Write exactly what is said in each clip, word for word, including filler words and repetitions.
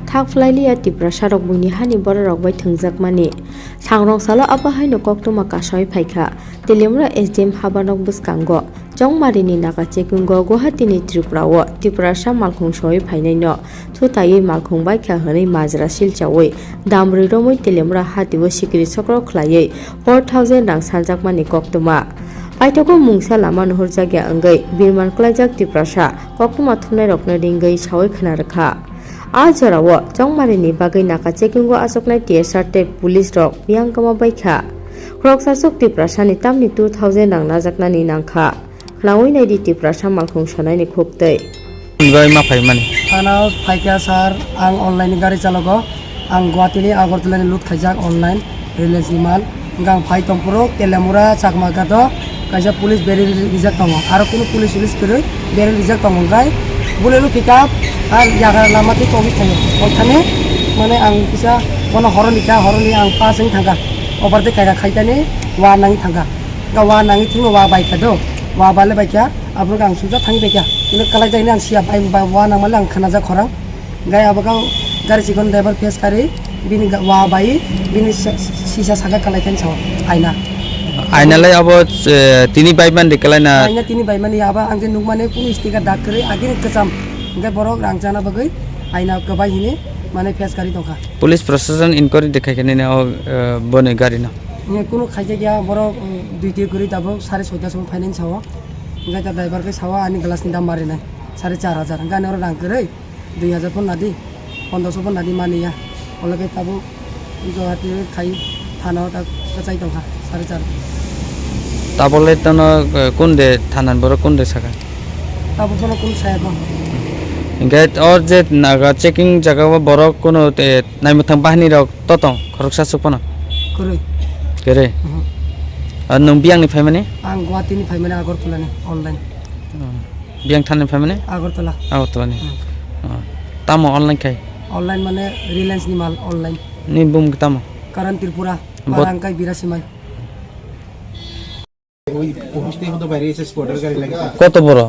Thak phlailiya Tiprasarok buini hani bororok bai thwngjakmani. Sangrong salo abo haino koktwma kasawi phaikha. Teliamura S D M habanok bwskango Chongmarini naga checkingo Guwahati ni Tripura o Tiprasa malkhung soi phainaino thutaiwi malkhung baikha hwnwi majra silchawi damrwi romwi Teliamura hatio sikiri sokro khlaiwi four thousand rang saljakmani koktwma. Paithago mungsa lama nuhurjakya wngwi birman klaijak Tiprasa koktwma thumnairokno ringwi sawi khna rwkha. A jorao Chongmarini bagwi naga checkingo achuknai T S R tei police rok biyang kwma baikha. Khoroksa chuk Tiprasani tamni two thousand rang najaknani nangkha. Khwnaui naidi Tiprasa malkhung sonaini khuktwi. Bai ma phaimani. Ano phaikha sir, ang online ni gari chalogo. Ang Guwahati ni Agartala ni load khaijak online, Reliance ni mal. Hwnkhe ang phai tongphuru Teliamura Chakma Ghat o kaisa police beri rijak tongo. Aro kunu police ulis kwrwi beri rijak tongo hwnkhe bole no pick up ar yagra lama tei tongwi thango. Othani mane ang kisa bono horoni kha, horoni ang pass wng thangkha. Overtake khaikha khaitani wa nangwi thangkha. Ga wa nangwi thwngwi wa baikha do. Wa bale baikha. Aboni ang sujak thangwi baikha. Bini kwlai jaini ang siya bai, bai wa nangmale ang khwnajak khorang. Gai abo kau gari chikon driver face kari bini ga-, wa bai bini se-, sisa saka kwlai khen sao aina. Aina lai abo, eh, tini bai mandi kwlai na. Aina tini bai mani abo ang je nukmani kunu sticker dak kwrwi agini kwcham. Gai borok rang chana bagwi aina kwbai hini mane face kari tongkha. Police proshashan inquiry dekhai khe nini o, eh, boni gari no. Nge kunu khaijak ya borok, mm, duty kwrwi tabuk sare soita song phainani sao. Gai ta driver khe sao ani glass ni dam marinai sare char hajar. Gani oro rang kwrwi. Dui hajar phon nadi, pondroso phon nadi mani ya. Olake tabuk Guwahati khai thana o ta kwchai tongkha, sare char. Tabole tono, eh, kunde thanan borok kunde saka? Tabuk bono kun saya ko. Hingke o je naga checking jaga o borok kuno te naimwthang bahini rok to tong khoroksa suk phano? Kwrwi. Kwrwi? Mhm. Ar nwng biyang ni phaimani? Ang Guwahati ni phaimani Agartala ni online. Hmm. Biyang thani phaimani? Agartala. Agartala ni. Hmm. Oh. Tamo online khai? Online mane Reliance ni mal online. Ni bum tamo? Karan Tripura, Bot- Barangkai Birasiman. ওই অফিস থেকে তো বাইরে এসে স্কোয়াডের গাড়ি লাগে। কত বড়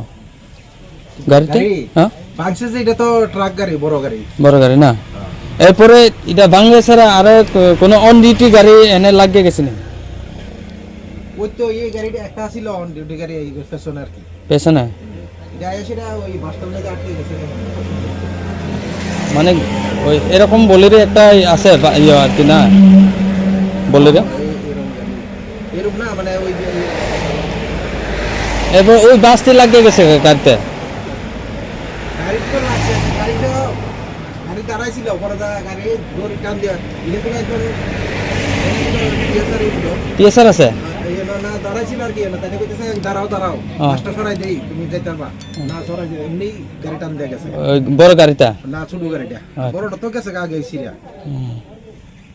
গাড়িতে? গাড়ি? হ্যাঁ? ভাঙছে যে এটা তো ট্রাক গাড়ি, বড় গাড়ি। বড় গাড়ি না? হ্যাঁ। এরপরে এটা ভাঙলে ছাড়া আরো কো-, কোনো অন ডিউটি গাড়ি এনে লাগিয়ে গেছে নি? ওই তো এই গাড়িটা একটা ছিল অন ডিউটি গাড়ি, এই পেছনে আর কি। পেছনে? এটা এসে এটা ওই বাস স্ট্যান্ডে আটকে গেছে। মানে ওই এরকম বোলেরো একটা আছে বা-, ইয়ে আর কি না? বোলেরো? এই এরকম গাড়ি। এরকম না, মানে ওই যে এরপর ওই বাসটি লাগিয়ে গেছে গাড়িতে। গাড়ি তো লাগছে, গাড়ি তো গাড়ি দাঁড়াইছিল, পরে দা-, গাড়ি দড়ি টান দিয়ে, ইলেকট্রিক একজন, একজন পিএসআর উঠলো। পিএসআর আছে? আহ, ইয়ে না, না, দাঁড়াইছিল আর কি, না, তাই কইতেছে, "দাঁড়াও, দাঁড়াও, ও। বাসটা সরাই দেই, তুমি যাইতে পারবা।" হুম। না, সরাই দেই, এমনি গাড়ি টান দিয়ে গেছে। ওই বড় গাড়িটা? না, ছোট গাড়িটা। আচ্ছা। বড়টা তো গেছে আগে সিরিয়া। হুম।